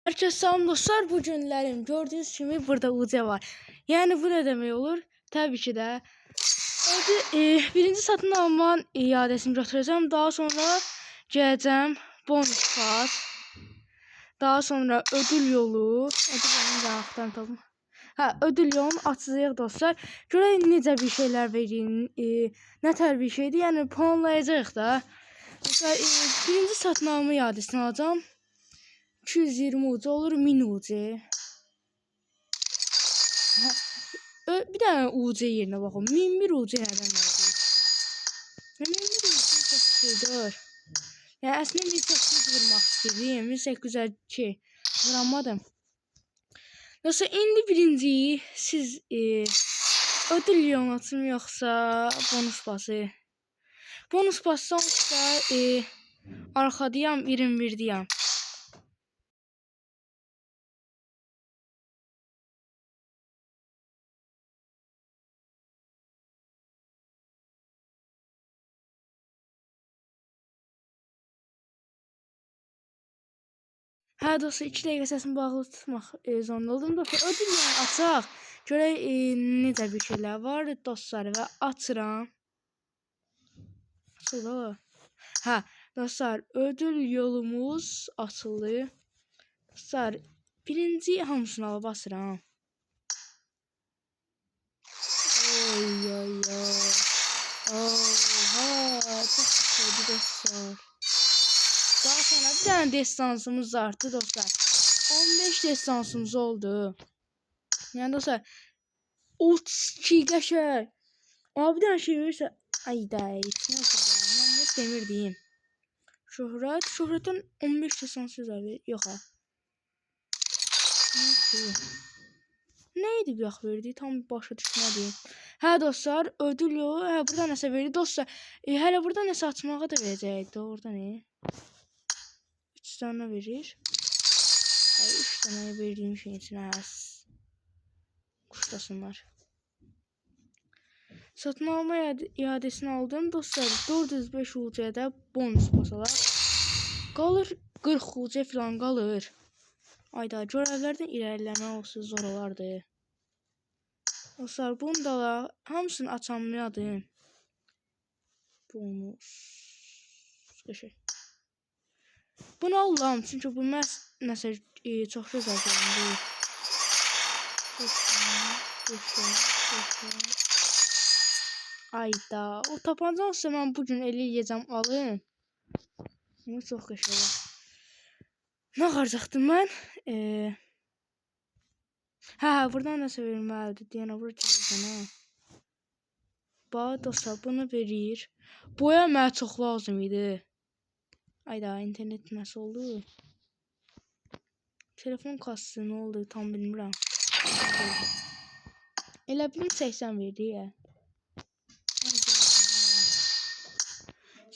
Herkese salam dostlar, bu günlərim gördüyünüz kimi burada UC var. Yəni bu nə demək olur? Təbii ki də birinci satın almanın iadəsini götürəcəm. Daha sonra gələcəm bonus pas. Daha sonra ödül yolu. Ödül yolunu da axtarım tapım. Hə, ödül yolunu açacağıq dostlar. Görək necə bir şeylər verin, nə tər bir şeydir. Yəni puanlayacağıq da. Mesela birinci satın alma iadəsini alacağım. 220 UC olur 1000 UC. Hə, bir dənə UC yerinə baxın. 1001 UC nədən oldu? 1001 UC çox şeydir. Yəni əslində 1800 vurmaq istəyirdim. 1802 vuramadım. Yoxsa indi birinciyi siz ödül yolunu açım yoxsa bonus pası? Bonus pası olsa arxadayam 21-diyəm. Hə dostlar, 2 dəqiqə səsimi bağlı tutmaq zorunda oldum. Dostlar, ödül yolunu açaq. Görək necə bir şeylər var dostlar və açıram. Açıldı. Hə, dostlar, ödül yolumuz açıldı. Dostlar, birinci hamısını alıb basıram. Oy oy oy. Oha, çox şeydi dostlar. Daha sonra bir dənə destansımız artdı dostlar. 15 destansımız oldu. Yəni dostlar 32 qəşəng. Ama bir dənə şey verirsə, ay da, içinə oturacağım. Mən bunu demir deyim. Şöhrət, şöhrətdən 15 destansız abi. Yox ha. Nə idi bir yox verdi? Tam başa düşmədim. Hə dostlar, ödül yolu, hə burada nəsə verdi. Dostlar, hələ burada nəsə açmağa da verəcəkdi. Orada nə? 3 dənə verir. Ay, 3 dənə verdiyim şeyin içinə quşlasınlar. Satın alma iadəsini aldım. Dostlar, 405 UC-də bonus basalar. Qalır 40 UC falan qalır. Ayda, görevlərdən irəliləmək olsa zor olardı. Dostlar, bunu da hamısını açanmayadım. Bonus. Qəşəng. Bunu alıram, çünki bu məhz nəsə çox gözəl göründü. Ayda, o tapanca olsa mən bu gün eləyəcəm, alın. Bunu çox qəşəng. Nə qaracaqdım mən? Hə, buradan nəsə verməlidir. Deyənə bura gələcəm, hə. Bax, dostlar, bunu verir. Boya mənə çox lazım idi. Ayda, internet nəsə oldu? Telefon kastı nə oldu, tam bilmirəm. Elə bilim 80 verdi ya.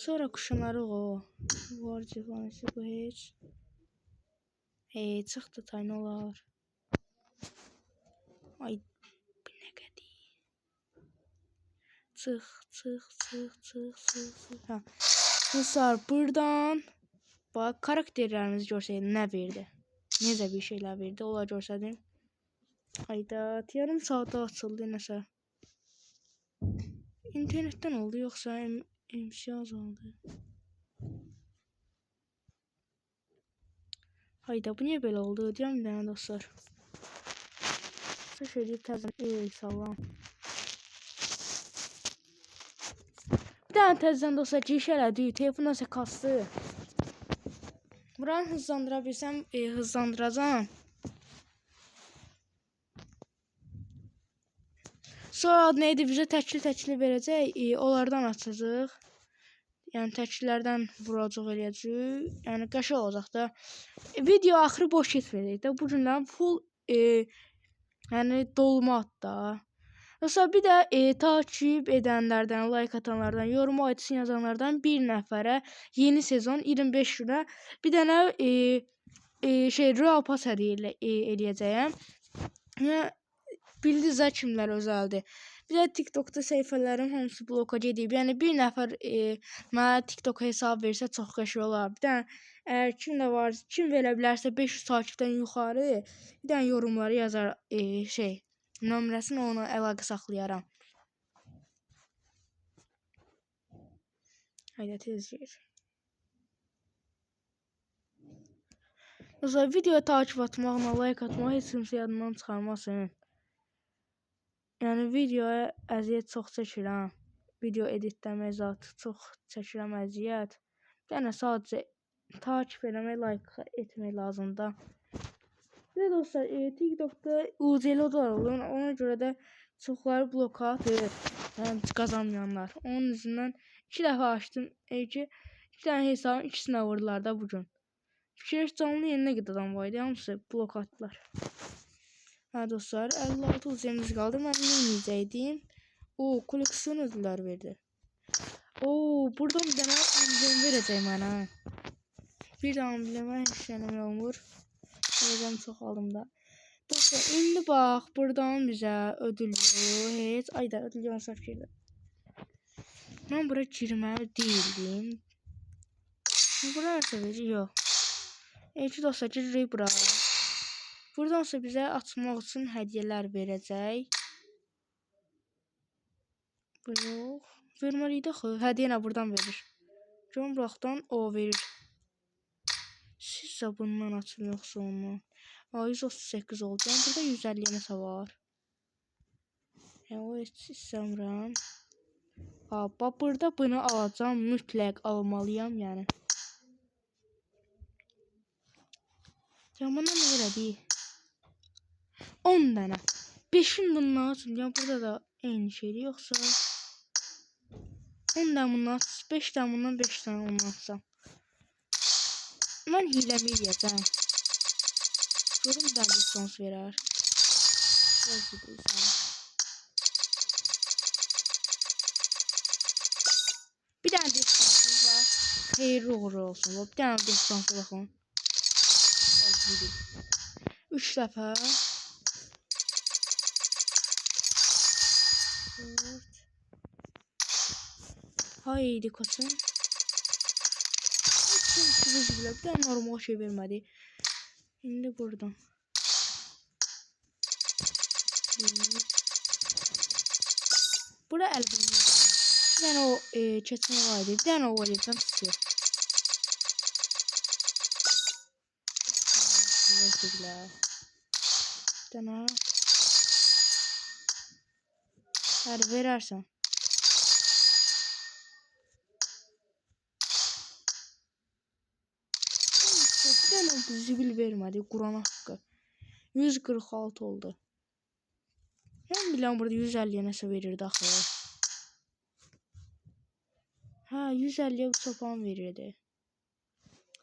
Sonra quşanarıq o. Var civanesi bu heç. Hey, çıxdı tay nə olar? Ay, bu nə qədər? Çıx, çıx, çıx, çıx, çıx, çıx. Hə. Dostlar, buradan bax, karakterlərimizi görsəydim nə verdi? Necə bir şeylər verdi? Onlar görsəydim. Hayda, yarım saata açıldı nəsə. İnternetdən oldu yoxsa MC azaldı? Hayda, bu niyə belə oldu? Deyəm bir dənə dostlar. Söz eləyib təzədən. Ey, salam. Bir dənə təzədən dostlar giriş elədi. Telefon nəsə kastı. Buranı hızlandıra bilsəm, hızlandıracağam. Sonra adı neydi? Bizə təkli-təkli verəcək. Onlardan açacağıq. Yəni təklilərdən vuracaq eləyəcəyik. Yəni qəşəng olacaq da. Video axırı boş getməyəcək də. Bu gündən full yəni dolma da. Dostlar, bir də takip edənlərdən, like atanlardan, yorum aydısını yazanlardan bir nəfərə yeni sezon 25 günə bir dənə Royal Pass hədiyyə eləyəcəyəm. Yəni bildiniz də kimlər özəldir. Bir də TikTokda səhifələrim hamısı bloka gedib. Yəni bir nəfər mənə TikTok hesab versə çox qəşəng olar. Bir dənə əgər kim də var, kim verə bilərsə 500 takipdən yuxarı bir dənə yorumları yazar nömrəsini ona əlaqə saxlayaram. Haydi tez gir. Dostlar, videoya takip atmaqla, like atmağı heç kimsə yadından çıxarmasın. Yəni videoya əziyyət çox çəkirəm. Video editləmək zatı çox çəkirəm əziyyət. Bir dənə sadəcə takip eləmək, like etmək lazımdır. Bir də dostlar, TikTokda UCL odalar olur. Ona görə də çoxları bloka atır. Yəni qazanmayanlar. Onun yüzündən 2 dəfə açdım. 2 dənə hesabın ikisinə vurdular da bu gün. Fikirləş canlı yayında nə qədər adam var idi, hamısı blok atdılar. Hə dostlar, 56 UC'miz qaldı. Mən nə edəcəkdim? O, koleksiyon ödüllər verdi. O, buradan bir dənə emblem verəcək mənə. Bir dənə emblemə heç nə olmur. Verəcəm çox aldım da. Dostlar, indi bax, buradan bizə ödül yox, heç. Ayda, ödül yox, səhv girdi. Mən bura girməli deyildim. Bura nəsə verir? Yox. Ki dostlar, giririk bura. Buradansa bizə açmaq üçün hədiyyələr verəcək. Bu yox. Verməliydi axı. Hədiyyə nə buradan verir. Görün buraxdan o verir. Sizsə bundan açın yoxsa ondan. Aa, 138 oldu. Yəni burada 150 nəsə var. Yəni o heç istəmirəm. Aa, bax burada bunu alacağam. Mütləq almalıyam yəni. Ya bundan nə elədi? 10 dənə. 5-in bundan açın. Yəni burada da eyni şeydir. Yoxsa 10 dənə bundan aç, 5 dənə bundan, 5 dənə ondan açsam. Mən hiləmi eləyəcəm. Görüm bir dənə distans verər. Biraz bilirsən. Bir dənə distansımız var. Xeyirli uğurlu olsun. Bir dənə distansa baxın. 3 dəfə. 4. Haydi koçum. Bir dənə normal şey vermədi. İndi buradan. 1. Bura əlbim. Bir dənə o keçmə var idi. Bir dənə o eləyəcəm tutuyor. Bir dənə. Hər verərsən. Bir dənə zibil vermədi. Quran haqqı. 146 oldu. Mən bilən burada 150-yə nəsə verirdi axı. Hə, 150-yə bu sopan verirdi.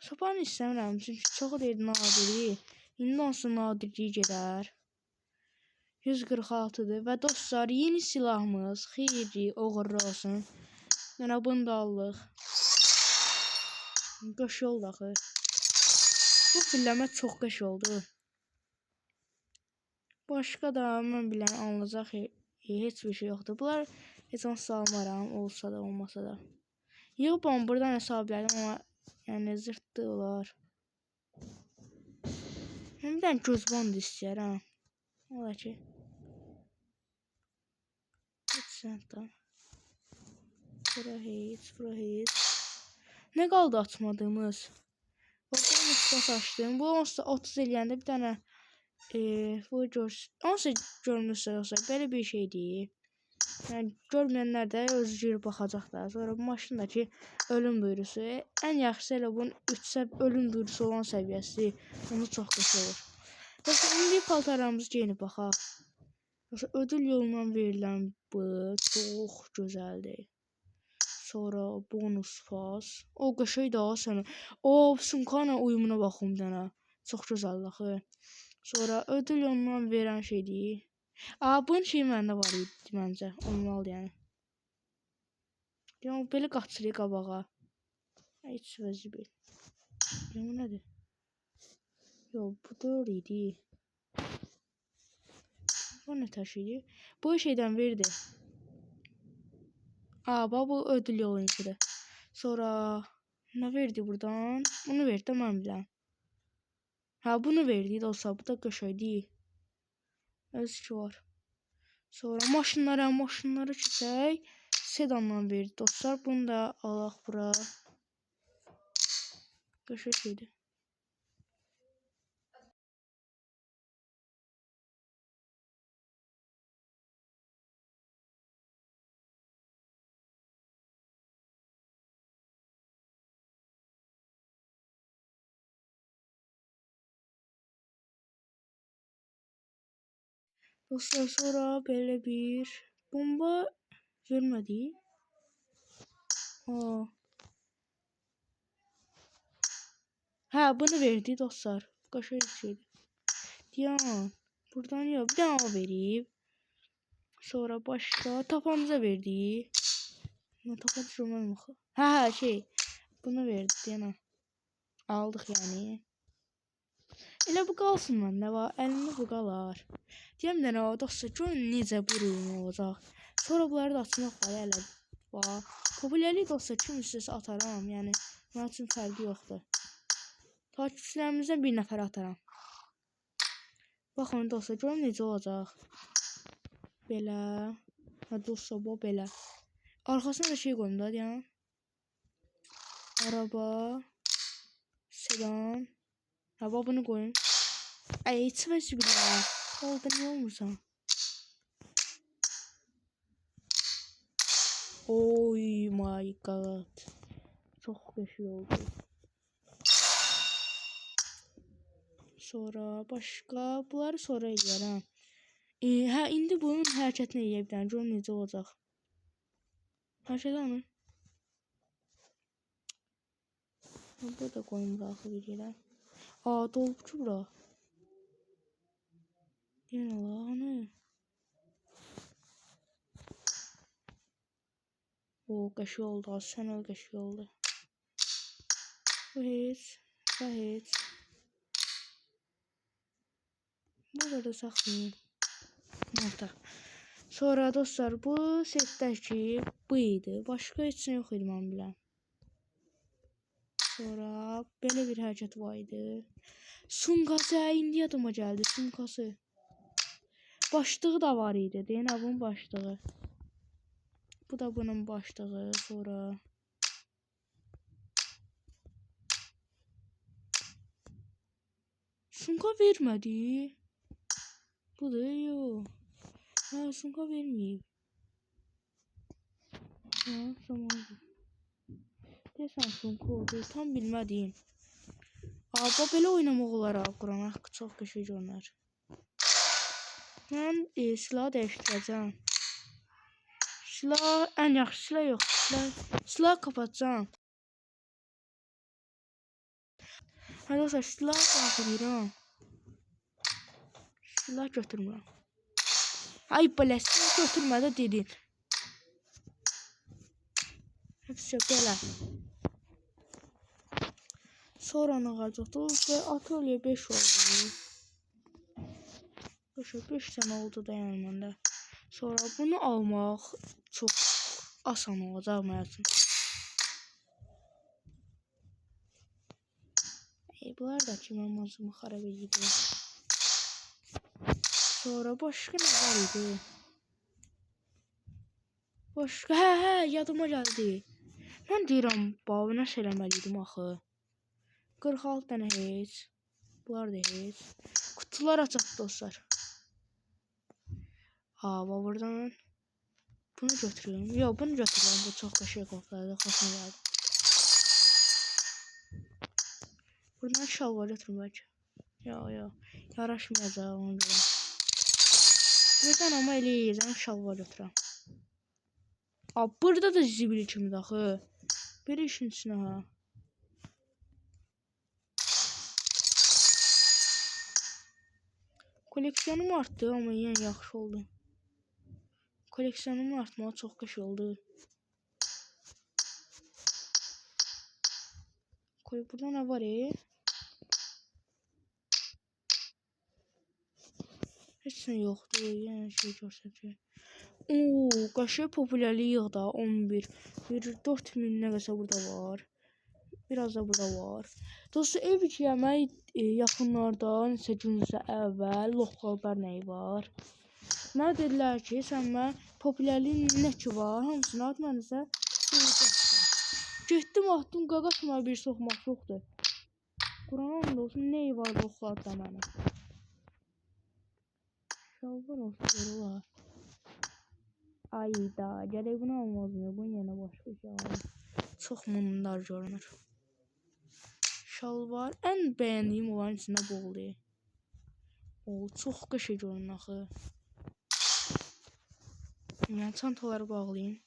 Sopanı istəmirəm, çünki çoxu deyirdi nadiri. İndi onsuz nadirliyi gedər. 146-dır və dostlar, yeni silahımız xeyirli, uğurlu olsun. Mənə bunu da aldıq. Qəşəng oldu axı. Bu filləmə çox qəşəng oldu. Başqa da mən bilən alınacaq heç bir şey yoxdur. Bunlar heç onsuz almaram, olsa da olmasa da. Yığıb buradan hesab elədim, amma yəni zırtdı olar. Mən bir dənə göz bandı istəyirəm. Ola ki. Heç sənətdən. Bura heç, bura heç. Nə qaldı açmadığımız? Bax, bunu açdım. Bu onsuz da 30 eləyəndə bir dənə bu onsuz görmüşsünüz olsa belə bir şeydir. Yəni görməyənlər də özü girib baxacaqlar. Sonra bu maşındakı ölüm duyurusu. Ən yaxşısı elə bunun 3 ölüm duyurusu olan səviyyəsi. Onu çox qəşəng olur. Yoxsa indi paltarlarımızı geyinib baxaq. Yoxsa ödül yolundan verilən bu çox gözəldir. Sonra bonus faz. O qəşəng daha sənə. O sumkana uyumuna baxım bir dənə. Çox gözəldir axı. Sonra ödül yolundan verən şeydir. Aa, bunun şeyi məndə var idi məncə. Olmalıdır yəni. Yəni belə qaçırır qabağa. Heç vəzi bil. Yəni bu nədir? Yox, bu 4 idi. Bu nə tər şeydir? Bu şeydən verdi. Aa, bax bu ödül yoluncudur. Sonra nə verdi buradan? Bunu verdi də mən bilən. Hə, bunu verdi dostlar. Bu da qəşəngdir. Öz ki var. Sonra maşınlara keçək. Sedandan verdi dostlar. Bunu da alaq bura. Qəşəng şeydir. Dostlar sonra belə bir bomba vermədi. Aa. Hə, bunu verdi dostlar. Qəşəng şeydir. Diyan, buradan yox, bir dənə o verib. Sonra başqa tapanca verdi. Nə tapanca görmədim axı. Hə, şey, bunu verdi deyənə. Aldıq yəni. Elə bu qalsın məndə, bax, əlimdə bu qalar. Deyəm nə o dostlar, görün necə bu olacaq. Sonra bunları da açmaq var hələ. Bax, populyarlık dostlar kim istəsə ataram, yəni mənim üçün fərqi yoxdur. Takipçilərimizdən bir nəfər ataram. Baxın dostlar, görün necə olacaq. Belə. Hə dostlar, bu belə. Arxasına da şey qoyum da, deyəm. Araba, sedan. Hə, bax bunu qoyun. Ay, heç vəzi belə. Orada niyə olmursan? Oh my god. Çox qəşəng oldu. Sonra başqa bunları sonra eləyərəm. Hə, indi bunun hərəkətini eləyə bilərəm. Görüm necə olacaq. Hərəkət hanı? Burada qoyum bura axı bir yerə. Aa, dolub ki bura. Deyən Allah, hanı? O, qəşəng oldu. Sən öl, qəşəng oldu. Bu heç, bu heç. Burada da saxlayayım. Nokta. Sonra dostlar, bu setdəki bu idi. Başqa heç nə yox idi mən bilən. Sonra belə bir hərəkət var idi. Sumkası, hə, indi yadıma gəldi. Sumkası. Başlığı da var idi. Deyən, bunun başlığı. Bu da bunun başlığı. Sonra sumka vermədi. Budur, yox. Hə, sumka verməyib. Hə, zamandır. Deyəsən sumka oldu. Tam bilmədiyim. Aa, bax, belə oynamaq olar ha, Quran haqqı çox qəşəng görünər. Mən silahı dəyişdirəcəm. Silah, ən yaxşı silah yox. Silah kapatacağam. Hə, dostlar, silah qaxılayıram. Silah götürmürəm. Ay, belə, silah götürmə də dedin. Hepsi belə. Sonra nə qalacaqdı? Və atölye 5 oldu. 5 dənə oldu da yəni məndə. Sonra bunu almaq çox asan olacaq mənim üçün. Bunlar da ki, mənim ağzımı xarab edir. Sonra başqa nə var idi? Başqa, hə, yadıma gəldi. Mən deyirəm, bax, nəsə eləməliydim axı. 46 dənə heç. Bunlar da heç. Qutular açaq dostlar. Aa, bax buradan bunu götürüyorum. Yox, bunu götürürəm. Bu çox qəşəng qoplardı. Xoşuma gəldi. Buradan şalvar götürüm bəlkə. Yox, yox. Yaraşmayacaq ona görə. Buradan amma elə yeyəcəm, şalvar götürəm. Aa, burada da zibil kimidir axı. Bir işin içinə ha. Koleksiyonum artdı, amma yenə yaxşı oldu. Koleksiyonumun artmağı çox qəşəng oldu. Koy, burada nə var? Heç nə yoxdur. Yəni şey göstərir. Oo, qəşəng populyarlık yığ da 11. Bir 4000 nə qədər burada var. Biraz da burada var. Dostlar, ev ki, mən yaxınlarda neçə günsə əvvəl loxlar nəyi var. Mənə dedilər ki, sən mən populyarlığın nə ki var, hamısını at, mən isə yığacaqsan. Getdim, atdım, qaqaş mənə bir soxmaq yoxdur. Quran and olsun, nə var loxlarda mənə. Şalvar olsa belə olar. Ayda, gərək bunu almazdım ya, bunun yerinə başqa şey alayım. Çox mındar görünür. Şalvar ən bəyəndiyim olan içində bu oldu. O, çox qəşəng görünür axı. Yəni çantaları bağlayayım.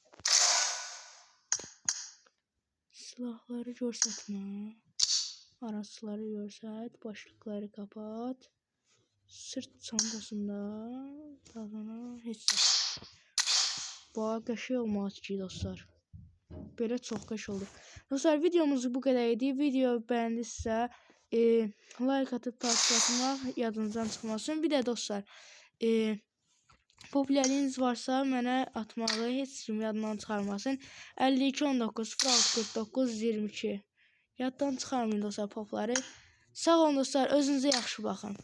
Silahları göstərmə. Araçları göstər, başlıqları kapat. Sırt çantasında daha sonra heç nə. Bax, qəşəng olmalı ki, dostlar. Belə çox qəşəng oldu. Dostlar, videomuz bu qədər idi. Video bəyəndinizsə, like atıp takip atmaq yadınızdan çıxmasın. Bir də dostlar, populyarlığınız varsa mənə atmağı heç kim yadından çıxarmasın. 52 19 06 49 22. Yaddan çıxarmayın dostlar popları. Sağ olun dostlar, özünüzə yaxşı baxın.